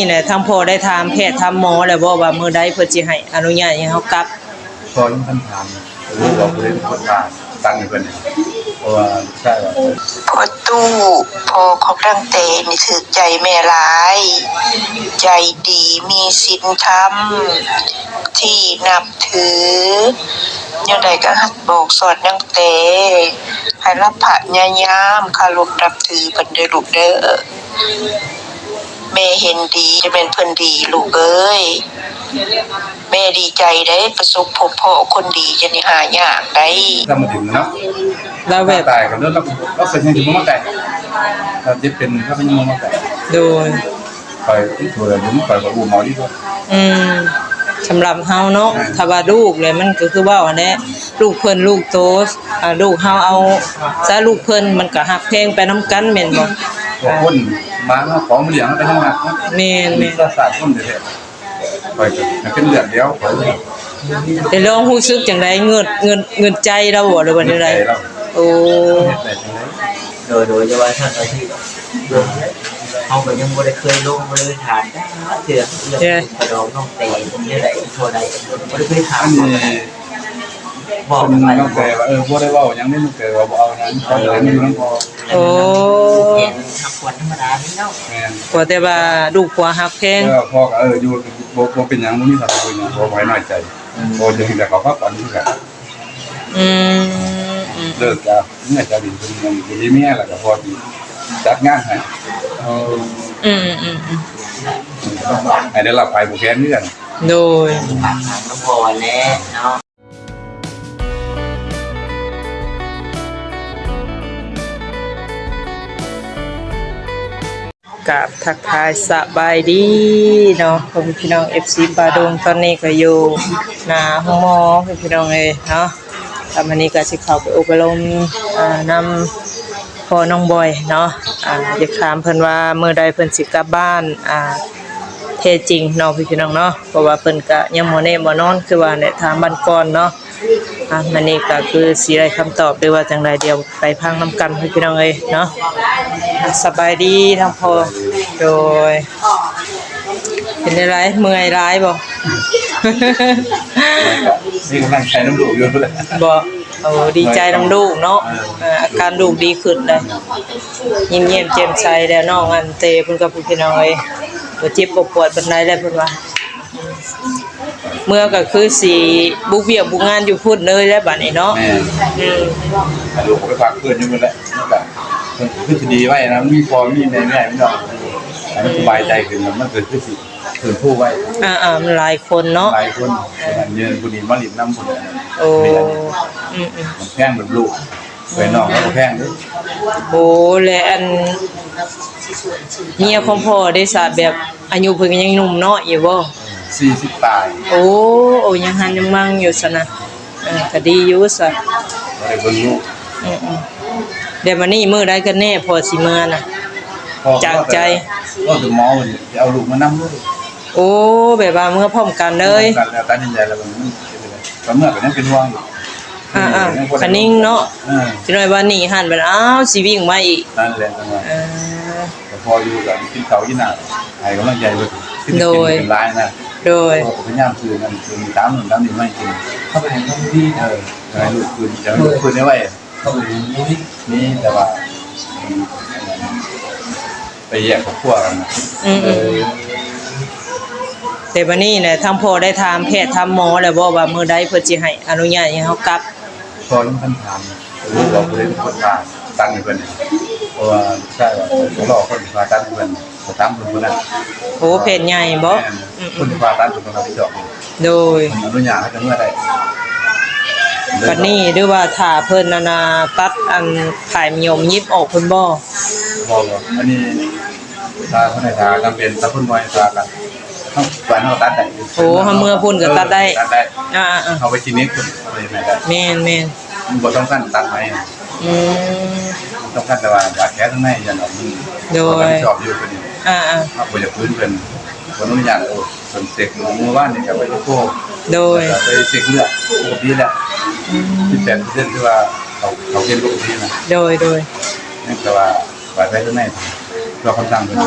ນີ້ແຫຼະ ທາງພໍ່ໄດ້ຖາມແພດຖາມໝໍແລ້ວບໍ່ ວ່າມື້ໃດເພິ່ນຊິໃຫ້ອະນຸຍາດໃຫ້ເຮົາກັບ? ພໍ່ຍັງບໍ່ທັນຖາມ ເອີ ບອກເພິ່ນ ເພິ່ນວ່າຕັ້ງໃຫ້ເພິ່ນ ເພາະວ່າລູກຊາຍວ່າ ພໍ່ຕູ້ ພໍ່ຂອງນາງແຕນີ້ຖືກໃຈແມ່ຫຼາຍ ໃຈດີ ມີສິນທຳ ທີ່ນັບຖື ແນວໃດກໍຮັກບອກສອນນາງແຕ ໃຫ້ລະພະຍາຍາມເຄົາລົບນັບຖືເພິ່ນເດີລູກເດີ. ແມ່ເຫັນດີ ຈະແມ່ນເພິ່ນດີລູກເອີຍ. ແມ່ດີໃຈເດ້ ປະສົບພົບພໍ້ຄົນດີ ຈະນີ້ຫາຍາກໄດ໋. ລາວມາເຖິງເນາະ ລາວແບບ ຕາຍກັນເນາະ ລາວ ລາວເປັນຫຍັງຊິບໍ່ມາໃກ້ ລາວເຈັບເປັນ ລາວກໍຍັງບໍ່ມາໃກ້. ໂດຍ ຂ້ອຍ ໂດຍ ຂ້ອຍກໍອຸ້ມເອົາດີກວ່າ. ອືມ ສຳລັບເຮົາເນາະ ແມ່ນ ຖ້າວ່າລູກແຫຼະ ມັນກໍຄືເວົ້າຫັ້ນແຫຼະ ລູກເພິ່ນລູກໂຕ ອ່າ ລູກເຮົາເອົາຊະ ລູກເພິ່ນ ມັນກໍຮັກແພງໄປນຳກັນແມ່ນບໍ່? ພວກຄົນມາເນາະ ຂອງມາລ້ຽງເຮົາກໍຍັງຮັກເນາະ. ແມ່ນໆ ມີຊາດຄົນແທ້ໆ ຂ້ອຍກໍເປັນເລືອດດຽວ ຂ້ອຍ ແຕ່ລອງຮູ້ສຶກຈັ່ງໃດ? ເງືອດ ເງືອດ ເງືອດໃຈລາວບໍ່ ຫຼືວ່າແນວໃດ? ເງືອດໃຈລາວ. ໂອ້ ເຮັດໄດ້ຈັ່ງໃດ? ໂດຍ ໂດຍ ຢ່າວ່າຊັ້ນ ເຮົາກໍຍັງບໍ່ໄດ້ເຄີຍລົງ ບໍ່ໄດ້ຖາມຈັກເທື່ອ ເລື່ອງກະດອງນ້ອງແຕເປັນແນວໃດ ເທົ່າໃດ ບໍ່ໄດ້ເຄີຍຖາມ. ອັນນີ້ ບອກນ້ອງແຕວ່າ ເອີ ບໍ່ໄດ້ເວົ້າຫຍັງເດ້ ນ້ອງແຕວ່າບໍ່ເອົາຫຍັງ ເອີ ຕອນນັ້ນຢູ່ນຳພໍ່. ໂອ້ ຮັກຄວນທຳມະດານີ້ເນາະ. ແມ່ນ ຂໍແຕ່ວ່າລູກຜົວຮັກແພງ. ເອີ ພໍ່ກໍ ເອີ ຢູ່ ບໍ່ ບໍ່ເປັນຫຍັງ ບໍ່ມີສາເປັນຫຍັງ ບໍ່ໃຫ້ນ້ອຍໃຈ. ອືມ ພໍ່ຈະເຮັດໃຫ້ເຂົາພັກຜ່ອນຄືກັນ. ອືມ ອືມ ເລີກກັບເມຍເຈົ້ານີ້ ເພິ່ນຍັງບໍ່ມີເມຍ ແລ້ວກໍພໍຊິຈັດງານໃຫ້. ເອີ ອືມໆໆ ໃຫ້ໄດ້ຮັບໄປຜູ້ແຂນຄືກັນ. ໂດຍ ຝາກທາງນ້ອງພໍ່ແຫຼະເນາະ. ກາບທັກທາຍສະບາຍດີເນາະ ພໍ່ແມ່ພີ່ນ້ອງ ເອັຟຊີ ປາດົງ. ຕອນນີ້ກໍຢູ່ໜ້າໂຮງໝໍ ພີ່ນ້ອງເອີຍເນາະ. ແລ້ວມື້ນີ້ກໍຊິເຂົ້າໄປອົບອາລົມ ອ່າ ນຳພໍ່ນ້ອງບອຍເນາະ. ອ່າ ຢາກຖາມເພິ່ນວ່າມື້ໃດເພິ່ນຊິກັບບ້ານ ອ່າ ແທ້ຈິງເນາະ ພີ່ນ້ອງເນາະ ເພາະວ່າເພິ່ນກໍຍັງບໍ່ແນ່ບໍ່ນອນ ຄືວ່າແຫຼະ ຖາມບ້ານກ່ອນເນາະ. ອ່ະ ມື້ນີ້ກໍຄືຊິໄດ້ຄຳຕອບ ຫຼືວ່າຈັ່ງໃດ ດຽວໄປຟັງນຳກັນ ພີ່ນ້ອງເອີຍເນາະ. ອ່ະ ສະບາຍດີທັງພໍ່. ໂດຍ ເປັນຈັ່ງໃດ ເມື່ອຍຫຼາຍບໍ່? ມີກຳລັງໃຈນຳລູກຢູ່. ບໍ່? ໂອ້ ດີໃຈນຳລູກເນາະ. ເອີ ອາການລູກດີຂຶ້ນແລ້ວ ຍິ້ມແຍ້ມແຈ່ມໃສແລ້ວ. ນ້ອງອັນເຕເພິ່ນກໍ ພີ່ນ້ອງເອີຍ ບໍ່ເຈັບບໍ່ປວດປານໃດແລ້ວ ເພິ່ນວ່າ. ເມື່ອກໍຄືຊິບຸກວຽກບຸກງານຢູ່ພຸ້ນເລີຍແຫຼະບາດນີ້ເນາະ. ແມ່ນ ອືມ ໃຫ້ລູກໄປພັກເພິ່ນຢູ່ພຸ້ນແຫຼະ ມັນກໍ ມັນກໍຄືຊິດີໄວນະ ມີພໍ່ມີແມ່ ແມ່ພີ່ນ້ອງ ໃຫ້ມັນສະບາຍໃຈຂຶ້ນ ມັນກໍຄືຊິຟື້ນຟູໄວ. ອ່າໆ ມັນຫຼາຍຄົນເນາະ ຫຼາຍຄົນ ເອີ ອັນເງິນຜູ້ນີ້ມາຫຼິ້ນນຳຜູ້ນີ້. ໂອ້ ອືມໆ ມັນແພງເບິດລູກ. ເອື້ອຍນ້ອງເຮົາກໍແພງເດ້. ໂອ້ ແລະ ອັນ ເມຍຂອງພໍ່ເດຊະ ແບບອາຍຸເພິ່ນກໍຍັງໜຸ່ມນ້ອຍຢູ່ບໍ່? ສີ່ສິບປາຍ. ໂອ້ ໂອ້ ຍັງຫັນຍັງມັງຢູ່ຊັ້ນນະ. ເອີ ກໍດີຢູ່ຊະ ບໍ່ໄດ້ເບິ່ງລູກ. ອືມໆ ແລ້ວບາດນີ້ມື້ໃດກັນແນ່ພໍ່ຊິເມືອນະ? ຈາກໃຈ ເວົ້າແຕ່ໝໍ ຊິເອົາລູກມານຳເລີຍ. ໂອ້ ແບບວ່າເມືອພ້ອມກັນເລີຍ ພ້ອມກັນແລ້ວ ຕັດສິນໃຈແລ້ວ ມັນ ກໍເມື່ອກໍຍັງເປັນຫ່ວງຢູ່. ອ່າໆ ຄັນຍິງເນາະ ເອີ ຈັກໜ້ອຍວ່າໜີຫັ້ນບັດ ອ້າວ ຊິວິ່ງມາອີກ. ນັ້ນແຫຼະ ຈັ່ງວ່າ ເອີ ກໍພໍຢູ່ ກໍກິນເຂົ້າກິນນ້ຳ ໃຫ້ກຳລັງໃຈເພິ່ນ. ໂດຍ ເປັນຫຼາຍນະ. ໂດຍ ກໍພະຍາຍາມຊື້ນັ້ນຊື້ນີ້ ຕາມນັ້ນຕາມນີ້ມາໃຫ້ກິນ. ເຂົ້າໄປໃຫ້ເຂົາດີ. ເອີ ໃຫ້ລູກຄືນ ຢາກໃຫ້ລູກຄືນໄວໆ. ເຂົາບໍ່ມີ ມີແຕ່ວ່າ ໄປແຍກຄອບຄົວກັນນະ. ອືມ ເອີ ແຕ່ບາດນີ້ນະ ທາງພໍ່ໄດ້ຖາມແພດຖາມໝໍແລ້ວບໍ່ ວ່າມື້ໃດເພິ່ນຊິໃຫ້ອະນຸຍາດໃຫ້ເຮົາກັບ? ພໍ່ຍັງບໍ່ທັນຖາມ ເອີ ບອກເພິ່ນວ່າຕັ້ງໃຫ້ເພິ່ນ ເພາະວ່າລູກຊາຍວ່າຕ້ອງລໍຄົນຜ່າຕັດໃຫ້ເພິ່ນ. ໄປຕາມເພິ່ນພຸ້ນນະ. ໂອ້ ແພດໃຫຍ່ບໍ່? ແມ່ນ ອືມໆ ຄົນທີ່ຜ່າຕັດເພິ່ນຕ້ອງຮັບຜິດຊອບ. ໂດຍ ເພິ່ນອະນຸຍາດໃຫ້ເຈົ້າເມືອໄດ້. ບັດນີ້ ຫຼືວ່າຖ້າເພິ່ນອັນນ່າ ຕັດອັນຜາຍມະຍົມຍິບອອກພຸ້ນບໍ່? ບໍ່ ບໍ່ ອັນນີ້ຖ້າເພິ່ນໃຫ້ຖ້າຈຳເປັນ ຖ້າເພິ່ນບໍ່ໃຫ້ຖ້າກໍ ເຮົາ ເຮົາຕັດໄດ້. ໂອ້ ເຮົາເມືອພຸ້ນກໍຕັດໄດ້. ເອີ ຕັດໄດ້. ອ່າໆ ເຮົາໄປຄລີນິກພຸ້ນ ເຮົາໄປເຮັດໃຫ້ໄດ້. ແມ່ນໆ ມັນບໍ່ສຳຄັນຕັດໃໝ. ອືມ ສຳຄັນແຕ່ວ່າບາດແຜທາງໃນ ຢ້ານວ່າມັນ ໂດຍ ຮັບຜິດຊອບຢູ່ຕົວນີ້. ອ່າໆ ເຮົາບໍ່ຢາກຟື້ນເພິ່ນ ຂໍອະນຸຍາດ. ໂອ້ ເພິ່ນເຊັກມື້ວານນີ້ກໍໄປໂກ. ໂດຍ ໄປເຊັກເລືອດປົກກະຕິແລ້ວ. ອືມ ສິບແປດເປີເຊັນ ຄືວ່າເຂົາ ເຂົາເຮັດປົກກະຕິນະ. ໂດຍໆ ຍັງແຕ່ວ່າບາດແຜທາງໃນ ລໍຄຳສັ່ງເພິ່ນ.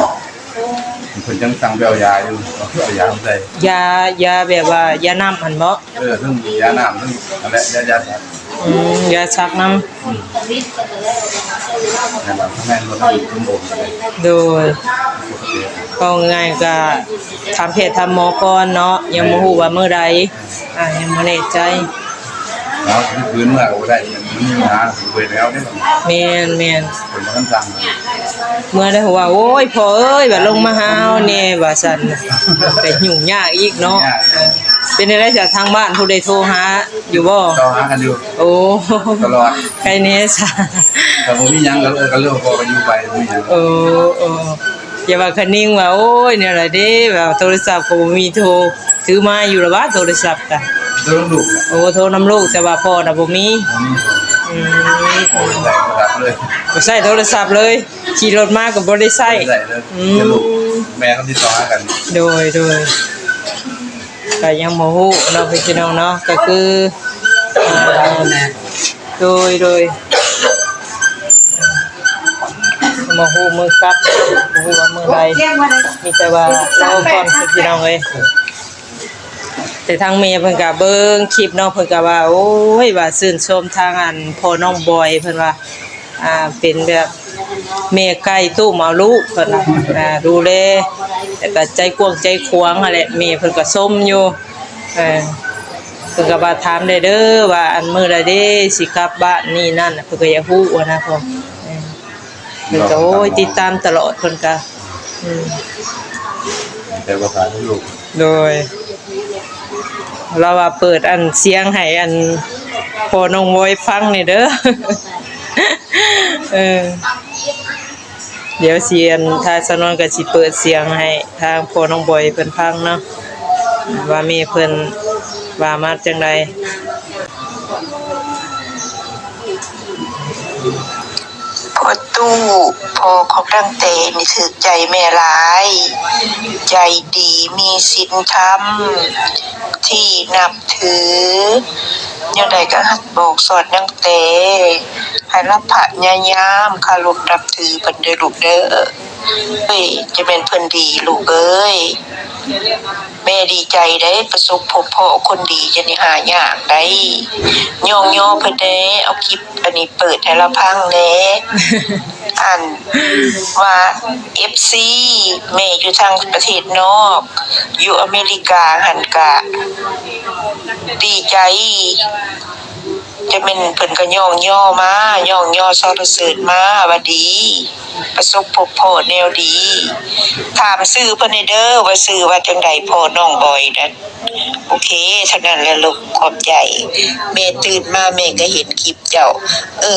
ເພິ່ນຈັ່ງສັ່ງໄປເອົາຢາຢູ່ ເອົາຢາມາໃສ່ ຢາ ຢາແບບວ່າຢານ້ຳຫັ້ນບໍ? ເອີ ເຖິງຢານ້ຳ ເຖິງ ນັ້ນແຫຼະ ຢາ ຢາສັກ ອືມ ຢາສັກນຳ ອືມ ແມ່ນບໍ່? ແມ່ນບໍ່? ໂດຍ ເວົ້າງ່າຍໆ ກະຖາມແພດຖາມໝໍກ່ອນເນາະ ຍັງບໍ່ຮູ້ວ່າມື້ໃດ ອ່າ ຍັງບໍ່ແນ່ໃຈ. ເນາະ ຄືຄືເມື່ອກໍບໍ່ໄດ້ ມັນມີບັນຫາ ເປີດແລ້ວເດ້. ແມ່ນໆ ເພິ່ນບໍ່ທັນສັ່ງ ເມື່ອໄດ້ຮູ້ວ່າ ໂອ້ຍ ພໍ່ເອີຍ ວ່າລົງມາຫາເຮົາແດ່ວ່າຊັ້ນ ກໍຫຍຸ້ງຍາກອີກເນາະ. ຫຍຸ້ງຍາກ ເອີ ເປັນຈັ່ງໃດຊະ ທາງບ້ານຜູ້ໃດໂທຫາຢູ່ບໍ່? ໂທຫາກັນຢູ່ ໂອ້ ຕະຫຼອດ ໃຄແນ່ຊະ ກໍບໍ່ມີຫຍັງ ກໍເລີຍ ກໍເລີຍ ກໍຢູ່ໄປ ບໍ່ມີຫຍັງ. ເອີ ເອີ ຢ່າວ່າຄະນິງວ່າ ໂອ້ຍ ແນວໃດເດ້ ວ່າໂທລະສັບກໍບໍ່ມີໂທ ຖືມາຢູ່ລະຫວາໂທລະສັບກະ ໂທນຳລູກ ໂອ້ ໂທນຳລູກ ແຕ່ວ່າພໍ່ນະບໍ່ມີ ບໍ່ມີ ອືມ ບໍ່ໄດ້ໂທລະສັບເລີຍ ບໍ່ໃຊ້ໂທລະສັບເລີຍ ຂີ່ລົດມາກໍບໍ່ໄດ້ໃຊ້ ບໍ່ໄດ້ໃຊ້ເລີຍ ອືມ ແຕ່ລູກ ແມ່ກໍຕິດຕໍ່ຫາກັນ ໂດຍ ໂດຍ ກໍຍັງບໍ່ຮູ້ເນາະ ພີ່ນ້ອງເນາະ ກໍຄື ອ່າ ໂດຍ ໂດຍ ບໍ່ຮູ້ມື້ກັບ ບໍ່ຮູ້ວ່າມື້ໃດ ມີແຕ່ວ່າລໍກ່ອນ ພີ່ນ້ອງເອີຍ. ແຕ່ທາງແມ່ເພິ່ນກະເບິ່ງຄລິບເນາະ ເພິ່ນກະວ່າ ໂອ້ຍ ວ່າຊື່ນຊົມທາງ ອັນ ພໍ່ນ້ອງບອຍ ເພິ່ນວ່າ ອ່າ ເປັນແບບແມ່ໄກ່ຕຸ້ມເອົາລູກ ເພິ່ນວ່າ ອ່າ ດູແລ ແລ້ວກະໃຈກວ້າງໃຈຂວາງຫັ້ນແຫຼະ ແມ່ເພິ່ນກະຊົມຢູ່. ເອີ ເພິ່ນກໍວ່າຖາມແດ່ເດີ ວ່າອັນມື້ໃດເດ້ຊິກັບບ້ານນີ້ນັ້ນ ເພິ່ນກໍຢາກຮູ້ຫັ້ນນະພໍ່ ເອີ ເພິ່ນກໍ ໂອ້ຍ ຕິດຕາມຕະຫຼອດ ເພິ່ນກໍ ອືມ ແຕ່ວ່າຂາຍໃຫ້ລູກ ໂດຍ ລາວວ່າເປີດອັນສຽງໃຫ້ອັນພໍ່ນ້ອງບອຍຟັງແດ່ເດີ ເອີ. ດຽວຊິອັນ ຖ້າສາວນວນກໍຊິເປີດສຽງໃຫ້ທາງພໍ່ນ້ອງບອຍເພິ່ນຟັງເນາະ ວ່າແມ່ເພິ່ນວ່າມາຈັ່ງໃດ. ພໍ່ຕູ້ ພໍ່ຂອງນາງແຕນີ້ຖືກໃຈແມ່ຫຼາຍ ໃຈດີ ມີສິນທຳ ທີ່ນັບຖື ແນວໃດກໍຮັກບອກສອນນາງແຕ ໃຫ້ລະພະຍາຍາມເຄົາລົບນັບຖືເພິ່ນເດີລູກເດີ. ເອີຍ ຈະແມ່ນເພິ່ນດີລູກເອີຍ ແມ່ດີໃຈເດ້ ປະສົບພົບພໍ້ຄົນດີຈັ່ງນີ້ຫາຍາກໄດ໋. ຍ້ອງຍໍເພິ່ນແດ່ ເອົາຄລິບອັນນີ້ເປີດໃຫ້ລາວຟັງແດ່ ອັນວ່າ ເອັຟຊີ ແມ່ຢູ່ທາງປະເທດນອກ ຢູ່ອາເມລິກາຫັ້ນກະດີໃຈ. ຈະແມ່ນເພິ່ນກໍຍ້ອງຍໍມາ ຍ້ອງຍໍສໍລະເສີນມາວ່າດີ ປະສົບພົບພໍ້ແນວດີ. ຖາມຊື່ເພິ່ນແດ່ເດີ ວ່າຊື່ວ່າຈັ່ງໃດ ພໍ່ນ້ອງບອຍນັ້ນ. ໂອເຄ ເທົ່ານັ້ນແຫຼະລູກ ຂອບໃຈ. ແມ່ຕື່ນມາແມ່ກໍເຫັນຄລິບເຈົ້າ. ເອີ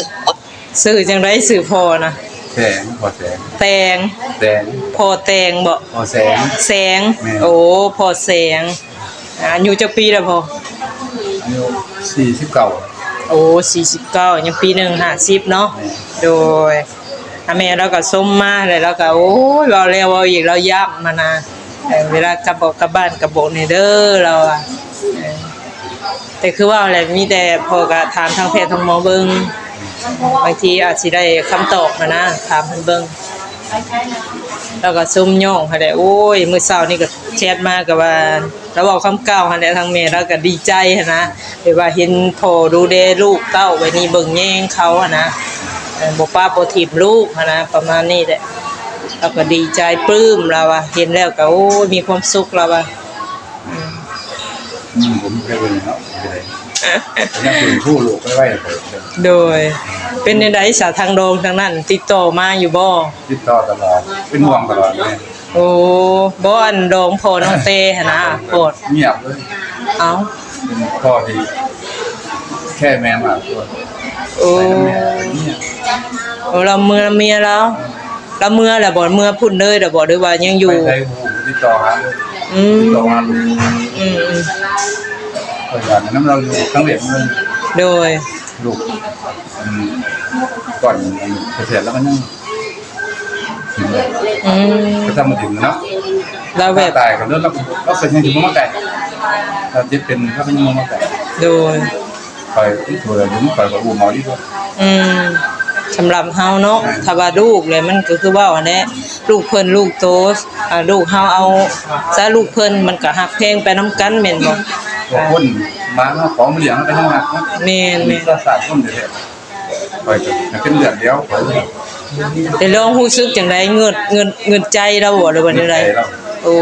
ຊື່ຈັ່ງໃດ ຊື່ພໍ່ນະ? ແສງ ພໍ່ແສງ ແຕງ ແສງ ພໍ່ແຕງບໍ? ພໍ່ແສງ ແສງ ແມ່ນ ໂອ້ ພໍ່ແສງ. ອາຍຸຈັກປີແລ້ວພໍ່? ອາຍຸສີ່ສິບເກົ້າ. ໂອ້ ສີ່ສິບເກົ້າ ຍັງປີໜຶ່ງຫ້າສິບເນາະ. ແມ່ນ ໂດຍ ອາແມ່ລາວກໍຊົມມາແລ້ວ ລາວກໍ ໂອ້ຍ ເວົ້າແລ້ວເວົ້າອີກ ລາວຢ້ຳຫັ້ນນະ. ເອີ ເວລາກັບອອກກັບບ້ານກໍບອກແດ່ເດີ ລາວວ່າ. ເອີ ແຕ່ຄືເວົ້າແຫຼະ ມີແຕ່ພໍ່ກໍຖາມທາງແພດທາງໝໍເບິ່ງ ບາງທີອາດຊິໄດ້ຄຳຕອບຫັ້ນນະ ຖາມເພິ່ນເບິ່ງ. ລາວກໍຊົມຍ້ອງຫັ້ນແຫຼະ ໂອ້ຍ ມື້ເຊົ້ານີ້ກໍແຊັດມາກໍວ່າ ລາວເວົ້າຄຳເກົ່າຫັ້ນແຫຼະ ທາງແມ່ລາວກໍດີໃຈຫັ້ນນະ ແບບວ່າເຫັນພໍ່ດູແລລູກເຕົ້າແບບນີ້ ເບິ່ງແຍງເຂົາຫັ້ນນະ ເອີ ບໍ່ປະບໍ່ຖິ້ມລູກຫັ້ນນະ ປະມານນີ້ແຫຼະ. ລາວກໍດີໃຈປຶ້ມ ລາວວ່າ ເຫັນແລ້ວກໍ ໂອ້ຍ ມີຄວາມສຸກ ລາວວ່າ. ອືມ ອືມ ບໍ່ມີໃຜເບິ່ງເນາະ ເປັນໄປໄດ້ ຍັງຟື້ນຟູໂລກໄວໆ. ໂດຍ ເປັນຈັ່ງໃດສະ ທາງດອງທາງນັ້ນຕິດຕໍ່ມາຢູ່ບໍ່? ຕິດຕໍ່ຕະຫຼອດ ເປັນຫ່ວງຕະຫຼອດເລີຍ. ໂອ້ ບໍ່ ອັນດອງພໍ່ນ້ອງແຕຫັ້ນນະ ໂພດ ງຽບເລີຍ. ເອົ້າ ເປັນພໍ່ທີ່ແຄແມ່ມາກ ໂພດ. ໂອ້ ໄປນຳແມ່ ໄປເມຍ ໂອ້ ລາວເມືອນຳເມຍລາວ. ລາວເມືອແລ້ວບໍ່? ເມືອພຸ້ນເລີຍແລ້ວບໍ່ ຫຼືວ່າຍັງຢູ່? ໄປໄສບໍ່ຮູ້ ຕິດຕໍ່ຫາເລີຍ. ອືມ ຕິດຕໍ່ຫາລູກ. ອືມໆ ຂ້ອຍວ່ານຳລາວຢູ່ທາງຫວຽດນາມ. ໂດຍ ລູກ ອືມ ກ່ອນເສຍແລ້ວກໍຍັງ ອືມ ກໍທຳມາເຖິງເນາະ. ລາວແບບ ຕາຍກໍເລີຍ ລາວ ລາວກໍຍັງຊິບໍ່ມາໃກ້ ລາວເຈັບເປັນ ລາວກໍຍັງບໍ່ມາໃກ້. ໂດຍ ຂ້ອຍຕິດຕົວຢູ່ ຂ້ອຍກໍຮູ້ໝໍດີກວ່າ. ອືມ ສຳລັບເຮົາເນາະ ອ່າ ຖ້າວ່າລູກແລ້ວ ມັນກໍຄືເວົ້າຫັ້ນແຫຼະ ລູກເພິ່ນລູກໂຕ ອ່າ ລູກເຮົາເອົາໃສ່ລູກເພິ່ນ ມັນກໍຮັກແພງໄປນຳກັນແມ່ນບໍ່? ພວກຄົນມາເຮົາຂໍມາລ້ຽງ ເຮົາກໍຍັງຮັກເນາະ ແມ່ນໆ ມີຊາດຄົນແທ້ໆ ຂ້ອຍກໍເປັນເລືອດດຽວ ຂ້ອຍ ແຕ່ລອງຮູ້ສຶກຈັ່ງໃດ? ເງືອດ ເງືອດ ເງືອດໃຈລາວບໍ່ ຫຼືວ່າແນວໃດ? ເງືອດໃຈລາວ ໂອ້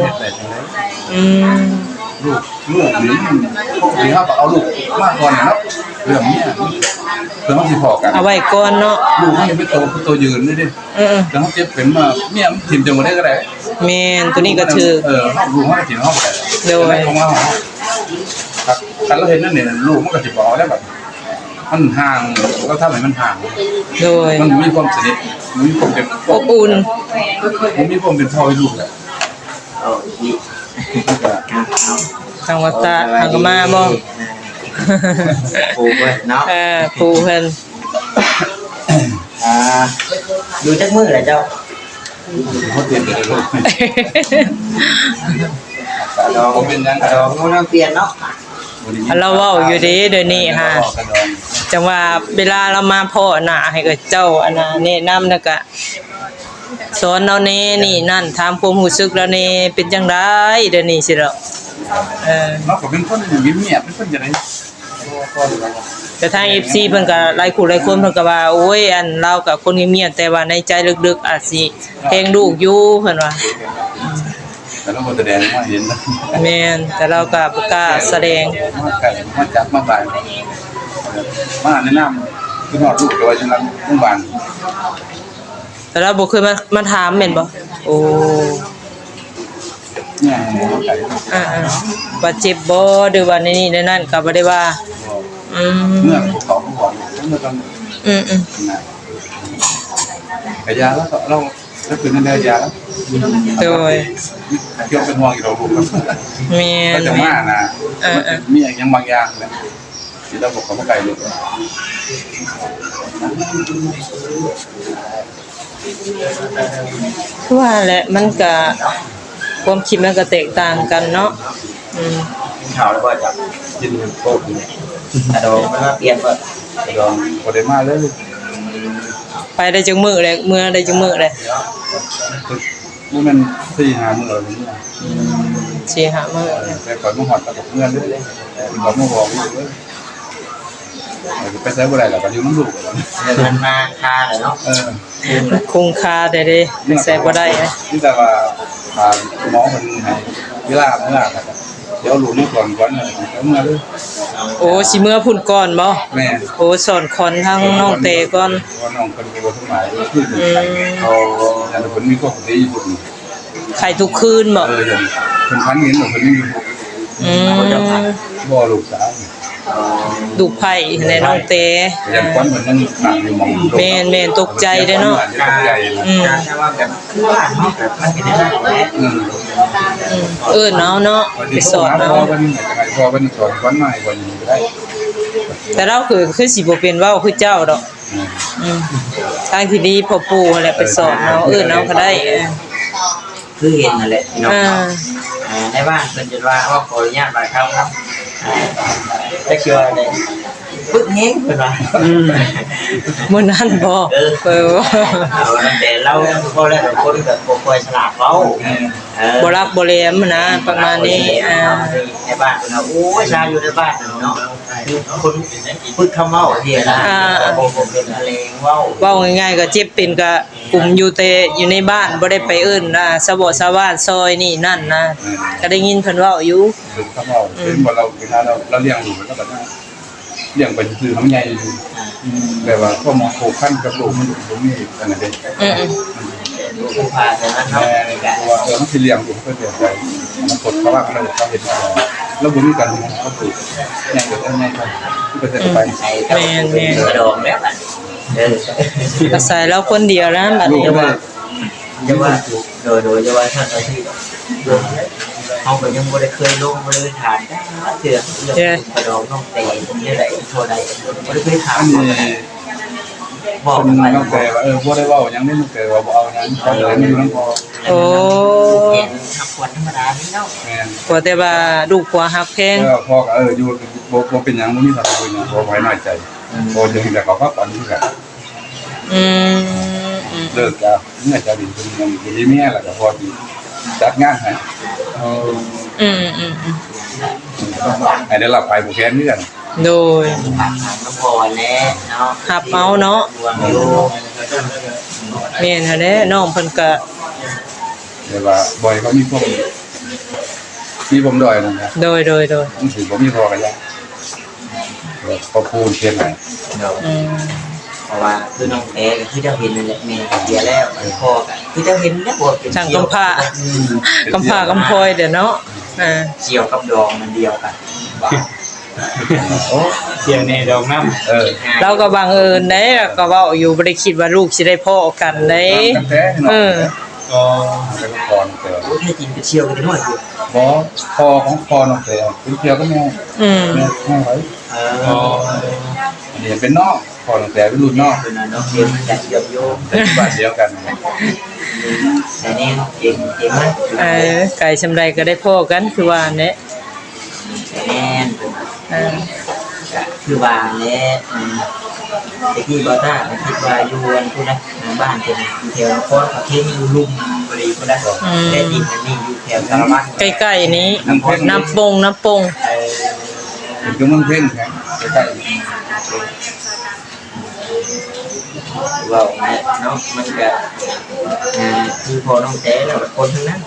ເຮັດໄດ້ຈັ່ງໃດ? ອືມ ລູກ ລູກນີ້ ປົກກະຕິເຮົາກໍເອົາລູກມາກ່ອນແຫຼະເນາະ ເລື່ອງເມຍ ເພື່ອມັນຊິພໍ້ກັນ ເອົາໄວ້ກ່ອນເນາະ ລູກມັນເປັນໂຕ ເປັນໂຕຢືນເດ້ ເອີໆ ແຕ່ເຮົາເຈັບເປັນມາ ເມຍມັນຖິ້ມຈັ່ງໃດກໍໄດ້ ແມ່ນ ໂຕນີ້ກໍຖືກ ເອີ ລູກເຮົາຖິ້ມເຮົາກໍໄດ້ ໂດຍ ແຕ່ຂອງເຮົາ ຄັນລາວເຮັດແນວນີ້ ລູກມັນກໍຊິບໍ່ເອົາແລ້ວບັດ ມັນຫ່າງ ລາວທຳໃຫ້ມັນຫ່າງ ໂດຍ ມັນບໍ່ມີຄວາມສະໜິດ ບໍ່ມີຄວາມເປັນ ອົບອຸ່ນ ບໍ່ມີຄວາມເປັນພໍ່ໃຫ້ລູກແລ້ວ ເອົາອີກ ທາງວັດຕະ ທາງກະມາບໍ່? ຄູເພິ່ນເນາະ ເອີ ຄູເພິ່ນ ອ່າ ຢູ່ຈັກມື້ແລ້ວເຈົ້າ? ບໍ່ປ່ຽນເລີຍລູກ ກະດອງ ບໍ່ເປັນຫຍັງ ກະດອງ ບໍ່ນຳປ່ຽນເນາະ ລາວເວົ້າຢູ່ເດ້ ດຽວນີ້ຫາ ກະດອງ ຈັ່ງວ່າເວລາລາວມາພໍ້ໜ້າໃຫ້ເອື້ອຍເຈົ້າ ອັນນ່າ ແນະນຳ ແລ້ວກະ ສອນລາວແດ່ນີ້ນັ້ນ ຖາມຄວາມຮູ້ສຶກລາວແດ່ ເປັນຈັ່ງໃດດຽວນີ້ຊີ້ດອກ ເອີ ລາວກໍເປັນຄົນງຽບໆ ເປັນຄົນຈັ່ງໃດ ແຕ່ທາງເອັຟຊີເພິ່ນກໍຫຼາຍຄູ່ຫຼາຍຄົນເພິ່ນກໍວ່າ ໂອ້ຍ ອັນ ລາວກໍຄົນງຽບໆ ແຕ່ວ່າໃນໃຈເລິກໆ ອາດຊິແພງລູກຢູ່ ເພິ່ນວ່າ ແຕ່ລາວບໍ່ສະແດງໃຫ້ເຫັນ ແມ່ນ ແຕ່ລາວກໍບໍ່ກ້າສະແດງ ມາໃກ້ ມາຈັບມາບາຍ ມາແນະນຳ ຄືຮອດລູກ ແຕ່ວ່າຢູ່ຫຼັງໂຮງບານ ແຕ່ລາວບໍ່ເຄີຍມາ ມາຖາມແມ່ນບໍ່? ໂອ້ ຍັງບໍ່ໄດ້ ອ່າໆ ວ່າເຈັບບໍ່ ຫຼືວ່າໃນນີ້ໃນນັ້ນກໍບໍ່ໄດ້ວ່າ ບໍ່ ອືມ ເມື່ອເຂົາບໍ່ບອກ ເມື່ອຕອນ ອືມໆ ນະ ກະຢາລະ ລາວ ລາວເປັນແນວໃດຢາລະ ໂດຍ ເປັນຫ່ວງຢູ່ດອກລູກ ແມ່ນ ລາວຈະມານະ ເອີໆ ມີຫຍັງບາງຢ່າງແຫຼະ ທີ່ລາວບໍ່ເຂົ້າມາໃກ້ລູກ ຄືວ່າແຫຼະ ມັນກະ ຄວາມຄິດມັນກະແຕກຕ່າງກັນເນາະ ອືມ ກິນເຂົ້າແລ້ວບໍ່ເຈົ້າ? ກິນໂຄກນີ້ ກະດອງມັນມາປ່ຽນບໍ່? ກະດອງບໍ່ໄດ້ມາເລີຍ ໄປໄດ້ຈັກມື້ແລ້ວ? ເມືອໄດ້ຈັກມື້ແລ້ວ? ບໍ່ແມ່ນສີ່ຫ້າມື້ແລ້ວ ອືມ ສີ່ຫ້າມື້ ແຕ່ຂ້ອຍມາຮອດແລ້ວກໍເມືອເລີຍ ເພິ່ນກໍມາບອກລູກເລີຍ ໄປໃສບໍ່ໄດ້ແລ້ວ ກໍຢູ່ນຳລູກ ເອີ ມັນມາຄາແລ້ວເນາະ ເອີ ຄົງຄາແທ້ເດ້ ໄປໃສບໍ່ໄດ້ ມີແຕ່ວ່າ ຖ້າໝໍເພິ່ນໃຫ້ເວລາເມືອ ດຽວເອົາລູກມາກ່ອນ ກ່ອນເມືອເລີຍ ໂອ້ ຊິເມືອພຸ້ນກ່ອນບໍ່? ແມ່ນ ໂອ້ ສອນຂວັນທາງນ້ອງແຕກ່ອນ ເພາະວ່ານ້ອງເພິ່ນກໍບໍ່ສະບາຍ ຄື ອືມ ຢ້ານເພິ່ນມີປົກກະຕິຢູ່ພຸ້ນ ໄຂ້ທຸກຄືນບໍ່? ເອີ ເພິ່ນຝັນເຫັນວ່າເພິ່ນຍັງຢູ່ ອືມ ບໍ່ ລູກສາວ ລູກໃພ້ຫັ້ນແຫຼະນ້ອງແຕ ຢ້ານຂວັນເພິ່ນຍັງນັ່ງຢູ່ໝ່ອງ ແມ່ນໆ ຕົກໃຈເດ້ເນາະ ຕົກໃຈ ອືມ ແຕ່ວ່າແບບຄືວ່າເຮົາແບບມັນເປັນຈັ່ງຊັ້ນແຫຼະ ອືມ ອືມ ເອີ້ນເອົາເນາະ ໄປສອນເອົາ ພໍ່ເພິ່ນ ໃຫ້ພໍ່ເພິ່ນສອນຂວັນມາໃຫ້ເພິ່ນກໍໄດ້ ແຕ່ລາວຄື ຄືຊິບໍ່ເປັນເວົ້າຄືເຈົ້າດອກ ອືມ ທາງທີ່ດີພໍ່ປູ່ຫັ້ນແຫຼະໄປສອນເອົາ ເອີ້ນເອົາກໍໄດ້ ຄືເຫັນຫັ້ນແຫຼະພີ່ນ້ອງເນາະ ອ່າ ໃນບ້ານເພິ່ນຈົນວ່າ ຂໍອະນຸຍາດບາດຄຳເນາະ ອ່າ ຈັກຊິວ່າໃດ ປຶກແຮງເພິ່ນວ່າ ອືມ ມື້ນັ້ນບໍ່ ເອີ ເອີ ເອົາຕັ້ງແຕ່ລາວເວົ້າແລ້ວ ບາງຄົນກໍບໍ່ຄ່ອຍສະຫຼາດເວົ້າ ເອີ ບໍ່ຫຼັກບໍ່ແຫຼມຫັ້ນນະ ປະມານນີ້ ອ່າ ໃນບ້ານເພິ່ນວ່າ ໂອ້ຍ ຊາວຢູ່ໃນບ້ານເນາະ ຄົນຝຶກຄຳເວົ້າເທື່ອນະ ອ່າ ບໍ່ ບໍ່ເປັນອາແລງເວົ້າ ເວົ້າງ່າຍໆ ກໍເຈັບເປັນກໍກຸມຢູ່ແຕ່ຢູ່ໃນບ້ານ ບໍ່ໄດ້ໄປເອີ້ນ ອ່າ ຊາວບ້ານຊາວວານຊ່ອຍນີ້ນັ້ນນະ ກໍໄດ້ຍິນເພິ່ນເວົ້າຢູ່ ເປັນຄຳເວົ້າ ອືມ ເປັນບໍ່ ລາວເວລາລາວລ້ຽງລູກ ລາວກໍລ້ຽງໄປຊື່ໆ ໃຫ້ມັນໃຫຍ່ຢູ່ ອ່າ ແບບວ່າຄວາມພົວພັນກັບລູກມັນບໍ່ມີອັນນັ້ນເດ້ ອືມໆ ລູກເພິ່ນພາໃສ່ມາເນາະ ແມ່ນ ເພາະວ່າ ເອີ ມັນຊິລ້ຽງລູກເພິ່ນແບບໃດ ອະນາຄົດເຂົາວ່າ ເຂົາເຮັດມາແລ້ວ ລາວບໍ່ມີການຮູ້ເຂົາປູກ ໃຫຍ່ກໍໃຫຍ່ໄປ ໄປໃສກໍໄປ ອືມ ແມ່ນໆ ກະດອງແລ້ວ ເອີ ອາໄສລາວຄົນດຽວນະ ບັດນີ້ ຢ່າວ່າ ໂດຍ ໂດຍ ຢ່າວ່າຊັ້ນ ເຮົາກໍຍັງບໍ່ໄດ້ເຄີຍລົງ ບໍ່ໄດ້ຖາມຈັກເທື່ອ ເລື່ອງກະດອງນ້ອງແຕເປັນແນວໃດ ເທົ່າໃດ ບໍ່ໄດ້ເຄີຍຖາມ ອັນນີ້ ບອກເພິ່ນ ນ້ອງແຕວ່າ ເອີ ບໍ່ໄດ້ເວົ້າຫຍັງເດ້ ນ້ອງແຕວ່າບໍ່ເອົາຫຍັງ ເອີ ຂອງຫຼານມັນຢູ່ນຳພໍ່ ໂອ້ ແມ່ນ ຮັກຂວັນທຳມະດານີ້ເນາະ ແມ່ນ ຂໍແຕ່ວ່າລູກຜົວຮັກແພງ ເອີ ພໍ່ກໍ ເອີ ຢູ່ ບໍ່ ບໍ່ເປັນຫຍັງ ບໍ່ມີຫຍັງ ບໍ່ເປັນຫຍັງ ບໍ່ໃຫ້ນ້ອຍໃຈ ອືມ ພໍ່ຈຶ່ງໄດ້ເຂົ້າພັກຜ່ອນຄືກັນ ອືມ ອືມ ເລີກກັບເມຍ ເຈົ້າດິນເພິ່ນຍັງບໍ່ມີເມຍ ແລ້ວກໍພໍຊິຈັດງານໃຫ້ ອືມ ອືມ ອືມ ໃຫ້ໄດ້ຮັບໃຜຜູ້ແຄນຄືກັນ. ໂດຍ ຝາກຖາມນຳພໍ່ແດ່ເນາະ ຮັບເອົາເນາະ ຫ່ວງຢູ່ ແມ່ນຫັ້ນແຫຼະ ນ້ອງເພິ່ນກະ ແຕ່ວ່າບໍ່ໃຫ້ເຂົາມີຄວາມ ມີປມດ້ອຍນັ້ນນະ ໂດຍ ໂດຍ ໂດຍ ມັນຊິບໍ່ມີພໍ່ກໍຢ່າ ຄອບຄົວເຂດໃດ ໂດຍ ອືມ ເພາະວ່າຄືນ້ອງແອກໍຄືເຈົ້າເຫັນນັ້ນແຫຼະ ແມ່ເສຍແລ້ວ ພໍ່ກໍຄືເຈົ້າເຫັນແລ້ວ ບໍ່ເປັນ ຊ່າງກຳພ້າ ອືມ ກຳພ້າກຳພອຍເດ້ເນາະ ອ່າ ກ່ຽວກັບດອງມັນດຽວກັນ ໂອ້ ກ່ຽວແນ່ດອງນຳ ເອີ ລາວກໍບັງເອີນເດ້ ລາວກໍເວົ້າຢູ່ ບໍ່ໄດ້ຄິດວ່າລູກຊິໄດ້ພໍ້ກັນເດ້ ເອີ ອໍ ເປັນພໍ່ນ້ອງແຕ ໂອ້ ແທ້ຈິງເປັນສ່ຽວກັນນ້ອຍຢູ່ ບໍ່ ພໍ່ຂອງພໍ່ນ້ອງແຕເປັນສ່ຽວກັບແມ່ ອືມ ແມ່ ແມ່ໄວ ອໍ ອັນນີ້ເປັນນ້ອງ ພໍ່ນ້ອງແຕເປັນລຸ້ນນ້ອງ ເປັນນ້ອງເປັນຍາດໂຍມ ເປັນບ້ານດຽວກັນ ແຕ່ນີ້ເກັ່ງ ເກັ່ງມາກ ເອີ ໄກສ່ຳໃດກໍໄດ້ພໍ້ກັນ ຄືວ່າແຫຼະ ແມ່ນ ອ່າ ກະຄືວ່າແຫຼະ ອືມ ແຕ່ກີ້ບໍ່ຕ້າກໍຄິດວ່າຢູ່ອັນພຸ້ນນະ ບ້ານເພິ່ນຢູ່ແຖວນະຄອນເຂົາເທນຢູ່ລຸ່ມບໍລິພຸ້ນນະ ອືມ ແຕ່ດິນອັນນີ້ຢູ່ແຖວສາລະວັນ ໃກ້ໆນີ້ ນ້ຳປົງ ນ້ຳປົງ ເອີ ເປັນຢູ່ເມືອງເພັງ ໃກ້ໆ ເວົ້າແຫຼະເນາະ ມັນກະ ອ່າ ຄືພໍ່ນ້ອງແຕແລ້ວ ຄົນທັງນັ້ນ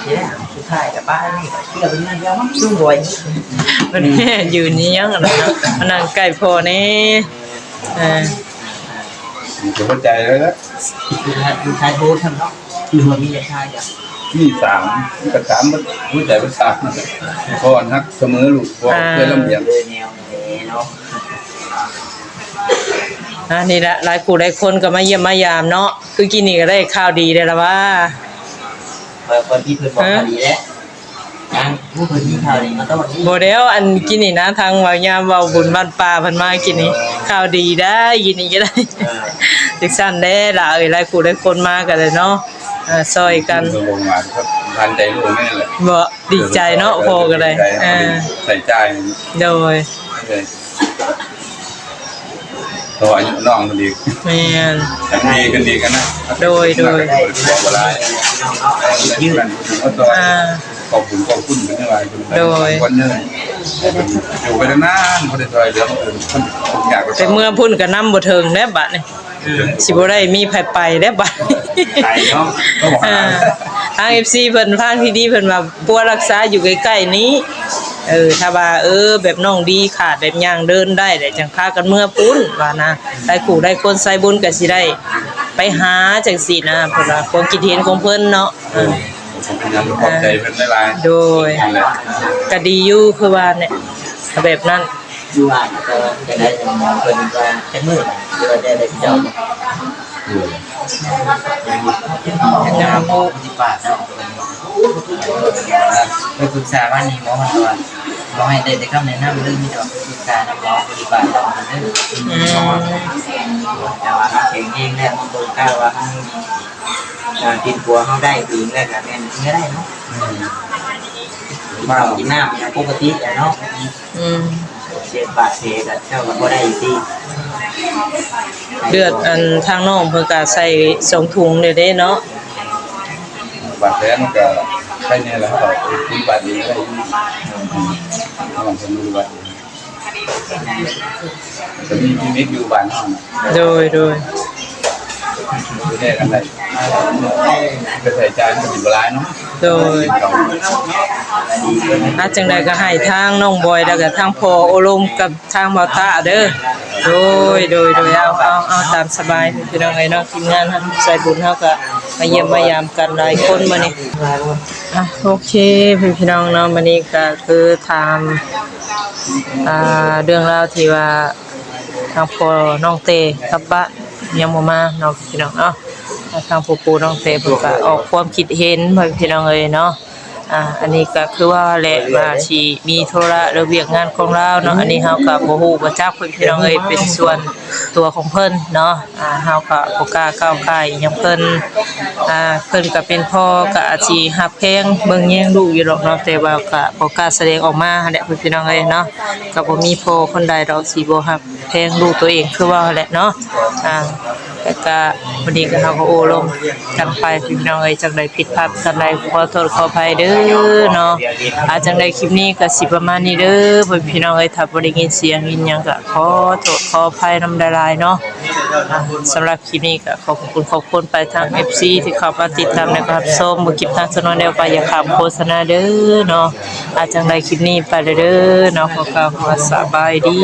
ທີແລກ ສຸດທ້າຍກໍປານີ້ກໍເຊື່ອເປັນເລື່ອງດຽວມັນຊຸ່ມບໍ່ໄຫວ ມັນແມ່ນຢູ່ນີ້ຫຍັງຫັ້ນນະ ມານັ່ງໃກ້ພໍ່ແດ່ ເອີ ມີແຕ່ຫົວໃຈເລີຍນະ ຄືທາຍ ຄືທາຍໂທນຊັ້ນເນາະ ຫຼືວ່າມີຢາກທາຍ ມີສາມ ມັນກໍສາມ ຫົວໃຈມັນສາມ ພໍ່ຮັກສະເໝີລູກ ພໍ່ ອ່າ ເຄີຍລຳລຽນ ເອີ ແນວນີ້ເນາະ ອ່າ ນີ້ລະ ຫຼາຍຜູ້ຫຼາຍຄົນກໍມາຢ້ຽມມາຢາມເນາະ ຄືກີ້ນີ້ກໍໄດ້ຂ່າວດີແລ້ວລະວ່າ ເພິ່ນ ເພິ່ນມີ ເພິ່ນບອກ ຮະ? ຂ່າວດີແລ້ວ ຍັງ ໂອ້ ເພິ່ນມີຂ່າວດີມາຕ້ອນນີ້ ບໍ່ແລ້ວ ອັນກີ້ນີ້ນະ ທາງເວົ້າ ຍາມເວົ້າບຸນບ້ານປ່າເພິ່ນມາກີ້ນີ້ ເອີ ຂ່າວດີໄດ໋ ກີ້ນີ້ກໍໄດ້ ເອີ ຈັ່ງຊັ້ນແຫຼະຫຼ້າເອີຍ ຫຼາຍຜູ້ຫຼາຍຄົນມາກໍໄດ້ເນາະ ເອີ ຊ່ອຍກັນ ເພິ່ນກໍບໍ່ມາ ທັນໃຈລູກແມ່ນແຫຼະ ບໍ່ ດີໃຈເນາະ ເອີ ພໍ່ກໍໄດ້ ດີໃຈ ເອີ ໃຊ້ຈ່າຍ ໂດຍ ເອີ ເພາະວ່າອາຍຸນ້ອງເພິ່ນອີກ ແມ່ນ ຄັນດີ ຄັນດີກັນນະ ໂດຍ ໂດຍ ບໍ່ຫຼາຍ ອ່າ ຂອບຄຸນ ຂອບຄຸນເພິ່ນຫຼາຍ ໂດຍ ຄົນໜຶ່ງ ຢູ່ໄປນານໆ ບໍ່ໄດ້ຊ່ວຍເຫຼືອຄົນອື່ນ ຄົນທຸກຍາກ ໄປເມືອພຸ້ນກໍນຳບໍ່ເຖິງແລ້ວບາດນີ້ ອືມ ຊິບໍ່ໄດ້ມີໃຜໄປແລ້ວບາດນີ້ ໄກເນາະ ອ່າ ທາງເອັຟຊີເພິ່ນ ທາງທີ່ດີເພິ່ນວ່າ ປົວຮັກສາຢູ່ໃກ້ໆນີ້ ເອີ ຖ້າວ່າ ເອີ ແບບນ້ອງດີຂາດແບບຍ່າງເດີນໄດ້ແລ້ວ ຈັ່ງພາກັນເມືອພຸ້ນວ່ານະ ຫຼາຍຄູ່ຫຼາຍຄົນສາຍບຸນກໍຊິໄດ້ໄປຫາຈັ່ງຊີ້ນະ ເພິ່ນວ່າຄວາມຄິດເຫັນຂອງເພິ່ນເນາະ ເອີ ເປັນຫຍັງກໍຂອບໃຈເພິ່ນຫຼາຍໆ ໂດຍ ນັ້ນແຫຼະ ກໍດີຢູ່ຄືວ່າແຫຼະ ແບບນັ້ນ ຢູ່ບ້ານກໍ ກໍໄດ້ ເພິ່ນວ່າຈັກມື້ ຫຼືວ່າໄດ້ ໄດ້ເຈົ້າ ອືມ ຍັງບໍ່ຮູ້ ປະຕິບັດເນາະ ໄປປຶກສາມານີ້ ໝໍເພິ່ນກໍວ່າ ບໍ່ໃຫ້ໄດ້ແຕ່ຄຳແນະນຳເລີຍ ມີແຕ່ວ່າໄປປຶກສານຳໝໍ ປະຕິບັດເນາະ ເພິ່ນເດີ ອືມ ແຕ່ວ່າເຮົາແຂງແຮງແລ້ວ ເຮົາເບິ່ງກ້າວ່າເຮົາ ການປິ່ນປົວເຮົາໄດ້ເອງແລ້ວກໍແມ່ນເມືອໄດ້ເນາະ ອືມ ກິນເຂົ້າກິນນ້ຳຫຍັງປົກກະຕິແຫຼະເນາະ ອືມ ເຈັບບາດແຜກໍເຈົ້າກໍບໍ່ໄດ້ຕິ ເລືອດອັນທາງນ້ອງເພິ່ນກໍໃສ່ສອງຖົງແລ້ວເດ້ເນາະ ບາດແຜມັນກໍໄຄແດ່ແລ້ວ ເຮົາກໍປະຕິບັດເອງໄດ້ຢູ່ ອືມ ນ້ອງເພິ່ນປະຕິບັດເອງ ກໍມີ ມີວິກຢູ່ບ້ານເຮົານະ ໂດຍ ໂດຍ ດູແລກັນໄດ້ ຄ່າໃຊ້ຈ່າຍມັນກໍຊິບໍ່ຫຼາຍເນາະ ໂດຍ ເອົາ ອ່າ ຈັ່ງໃດກໍໃຫ້ທາງນ້ອງບອຍ ແລ້ວກໍທາງພໍ່ໂອ້ລົມກັບທາງບ່າວຕາເດີ ໂດຍ ໂດຍ ໂດຍ ເອົາ ເອົາ ເອົາ ຕາມສະບາຍ ພີ່ນ້ອງເອີຍເນາະ ທີມງານເຮົາ ສາຍບຸນເຮົາກໍມາຢ້ຽມມາຢາມກັນຫຼາຍຄົນມື້ນີ້ ອ່ະ ໂອເຄ ພີ່ນ້ອງເນາະ ມື້ນີ້ກໍຄືຖາມ ອ່າ ເລື່ອງລາວທີ່ວ່າ ທາງພໍ່ນ້ອງເຕ້ກັບບ້ານຍັງບໍ່ມາເນາະ ພີ່ນ້ອງເນາະ ທາງຜູ້ປູ້ນ້ອງເຕ້ເພິ່ນກໍອອກຄວາມຄິດເຫັນ ພໍ່ແມ່ພີ່ນ້ອງເອີຍເນາະ ອ່າ ອັນນີ້ກໍຄືວ່າແຫຼະ ວ່າຊິມີທຸລະ ຫຼື ວຽກງານຂອງລາວເນາະ ອັນນີ້ເຮົາກໍບໍ່ຮູ້ບໍ່ຈັກ ພໍ່ແມ່ພີ່ນ້ອງເອີຍ ເປັນສ່ວນຕົວຂອງເພິ່ນເນາະ ອ່າ ເຮົາກໍບໍ່ກ້າກ້າວກ່າຍຫຍັງເພິ່ນ ອ່າ ເພິ່ນກໍເປັນພໍ່ ກໍອາດຊິຮັກແພງເບິ່ງແຍງລູກຢູ່ດອກເນາະ ແຕ່ວ່າກໍບໍ່ກ້າສະແດງອອກມາຫັ້ນແຫຼະ ພໍ່ແມ່ພີ່ນ້ອງເອີຍເນາະ ກໍບໍ່ມີພໍ່ຄົນໃດດອກ ທີ່ບໍ່ຮັກແພງລູກຕົວເອງ ຄືວ່າຫັ້ນແຫຼະເນາະ ອ່າ ແລ້ວກະ ວັນນີ້ກະເຮົາກະໂອ້ລົມກັນໄປພີ່ນ້ອງເອີຍ ຈັ່ງໃດຜິດພາດສ່ຳໃດຂໍໂທດຂໍອະໄພເດີເນາະ. ອາ ຈັ່ງໃດຄລິບນີ້ກະຊິປະມານນີ້ເດີພໍ່ແມ່ພີ່ນ້ອງເອີຍ ຖ້າບໍ່ໄດ້ຍິນສຽງຍິນຫຍັງກະຂໍໂທດຂໍອະໄພນຳຫຼາຍໆເນາະ. ອາ ສຳລັບຄລິບນີ້ກະ ຂອບຄຸນຂອບຄຸນໄປທາງເອັຟຊີທີ່ເຂົ້າມາຕິດຕາມ ແລະກະຮັບຊົມເບິ່ງຄລິບທາງຊ່ອງນ້ອງແນວ ກະຢ່າຂ້າມໂຄສະນາເດີເນາະ. ອາ ຈັ່ງໃດຄລິບນີ້ໄປແລ້ວເດີເນາະ ຂໍກ່າວຄຳວ່າສະບາຍດີ.